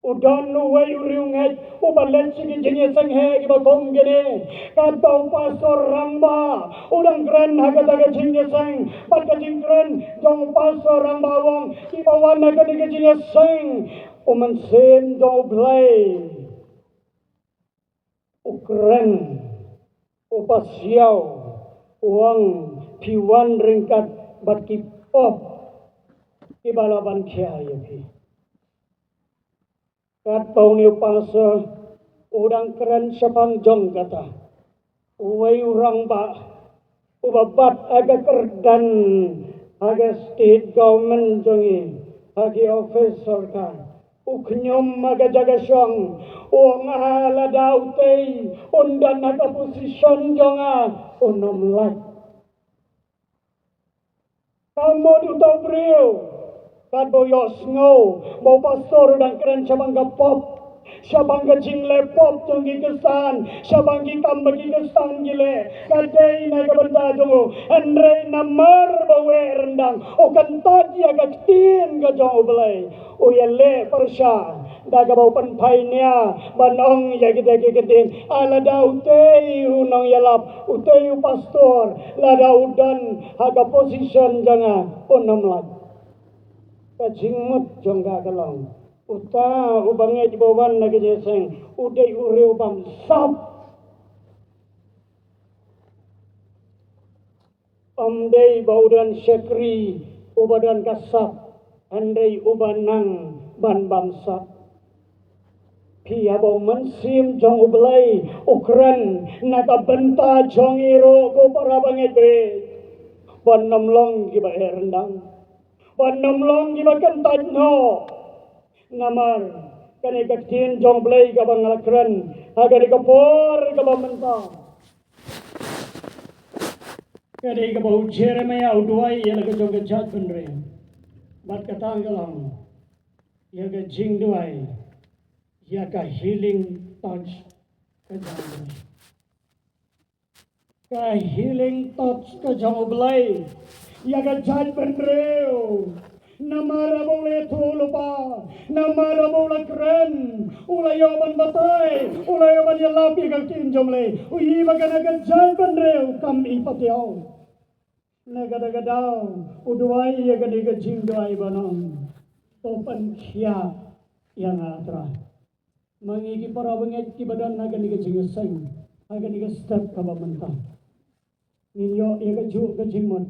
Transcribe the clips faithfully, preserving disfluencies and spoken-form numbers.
U don uwei u riewngeit uba leit sha ki jingïaseng heh kiba kum kine. Katba u pastor rangbah u dang kren ha kata ka jingïaseng, bad ka jingkren jong u pastor rangbah u ong, kiba wan ha kane ka jingïaseng, u Mynsiem jong U Blei u kren, u pasiaw, u ong, phi wan ryngkat bad ki pop kiba la ban khia ïa phi. Katba une u pastor u dang kren shaphang jong kata, uwei u rangbah uba bat ha ka kyrdan ha ka state government jong ngi, ha ki office sorkar, u khñium ha ka jaka shong, u ong, ah, lada utei un don ha ka position jong nga, un ym lait. Ka mut uta u briew, katba u ïohsngew ba u pastor u dang kren shaphang ka pop, shaphang ka jingleh pop jong ki khristan, shaphang ki kam ba ki khristan ki leh, ka dei na ka bynta jong u. Hynrei namar ba u eh ryndang, u kyntait ïa ka ktien ka jong U Blei, u ïaleh pyrshah da kaba u pynphai nia ban ong ïa kita ki ktien, ah, lada utei u nongïalap, utei u pastor, lada u don ha ka position jong nga, un ym lait. Ka jingmut jong ka ka long, uta u bangeit ba wan na ka jingïaseng u dei u riew bamsap. Ym dei ba u don shakri uba don ka sap, hynrei uba nang ban bamsap. Phi, haba u Mynsiem jong U Blei u kren na ka bynta jong ngi ruh, ko para bangeit baieit, ban ym long kiba eh ryndang, ban ym long kiba kyntait noh. Namar kane ka ktien jong U Blei kaba nga la kren ha kane ka por kaba mynta, ka dei kaba u Jeremiah u duwai ïa la ka jong ka jaitbynriew. Bad kata ka long ïa ka jingduwai ïa ka healing touch ka jong U Blei. Ka healing touch ka jong U Blei ïa ka jaitbynriew. Namar haba u la ïathuh lypa, namar haba u la kren, u la ïoh ban batai, u la ïoh ban ïalap ïa ka ktien jong U Blei, u ïohi ba kane ka jaitbynriew kam i patiaw. Na kata ka daw u duwai ïa kane ka jingduwai ban ong, to pynkhiah ïa nga Trai. Ma ngi ki para bangeit kiba don ha kane ka jingïaseng, ha kane ka step kaba mynta, ngin ïoh ïa kajuh ka jingmut.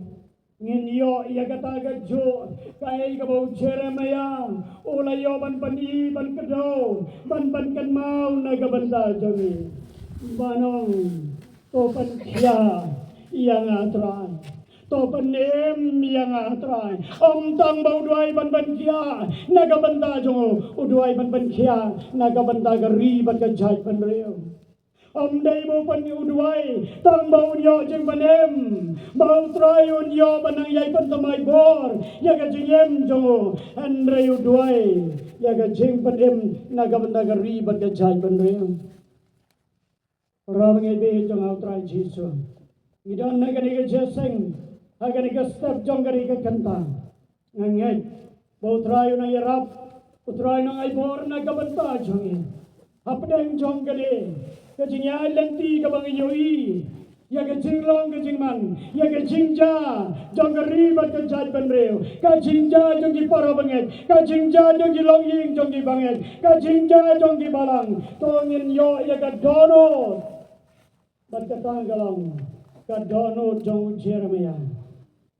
Ngin ïoh ïa kata kajuh kaei kaba u Jeremiah u la ïoh ban pyni, ban kdew, ban, ban kynmaw na ka bynta jong ngi. Ban ong, to pynkhiah ïa nga Trai. To pynim ïa nga Trai. Ym tang ba u duwai ban pynkhiah na ka bynta jong u, u duwai ban pynkhiah na ka bynta ka ri bad ka jaitbynriew. Ym dei ba u pyn, u duwai tang ba un ïoh jingpynim, ba u Trai un ïoh ban nang ïai pynthymmai bor ïa ka jingim jong u, hynrei u duwai ïa ka jingpynim na ka bynta ka ri bad ka jaitbynriew. Para bangeit baieit jong nga ha u Trai Jisu, ngi don ha kane ka jingïaseng, ha kane ka step jong kane ka kynta. Nga ngeit ba u Trai u nang ïarap, u Trai u nang ai bor na ka bynta jong ngi. Hapdeng jong kane ka jingïaid lynti kaba ngi ïohi ïa ka jinglong ka jingman, ïa ka jingjia jong ka ri bad ka jaitbynriew, ka jingjia jong ki para bangeit, ka jingjia jong ki longïing jong ki bangeit, ka jingjia jong ki balang, to ngin ïoh ïa ka dohnud. Bad kata ka long ka dohnud jong u Jeremiah,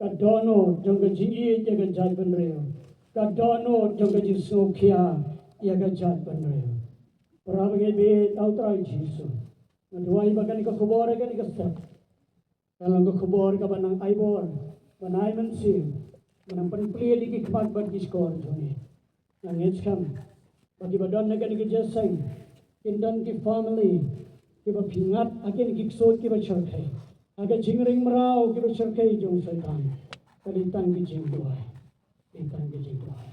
ka dohnud jong ka jingïeit ïa ka jaitbynriew, ka dohnud jong ka jingsngewkhia ïa ka jaitbynriew. Para bangeit baieit ha u Trai Jisu, nga duwai ba kane ka khubor, kane ka step, kan long ka khubor kaba nang ai bor, ban ai mynsiem, ban nang pynplie ïa ki khmat bad ki shkor jong ngi. Nga ngeit skhem ba kiba don ha kane ka jingïaseng kin don ki family kiba pynïap ha kine ki ksuid kiba shyrkhei, ha ka jingring mraw kiba shyrkhei jong u Soitan. Ka dei tang ka jingduwai, dei tang ka jingduwai.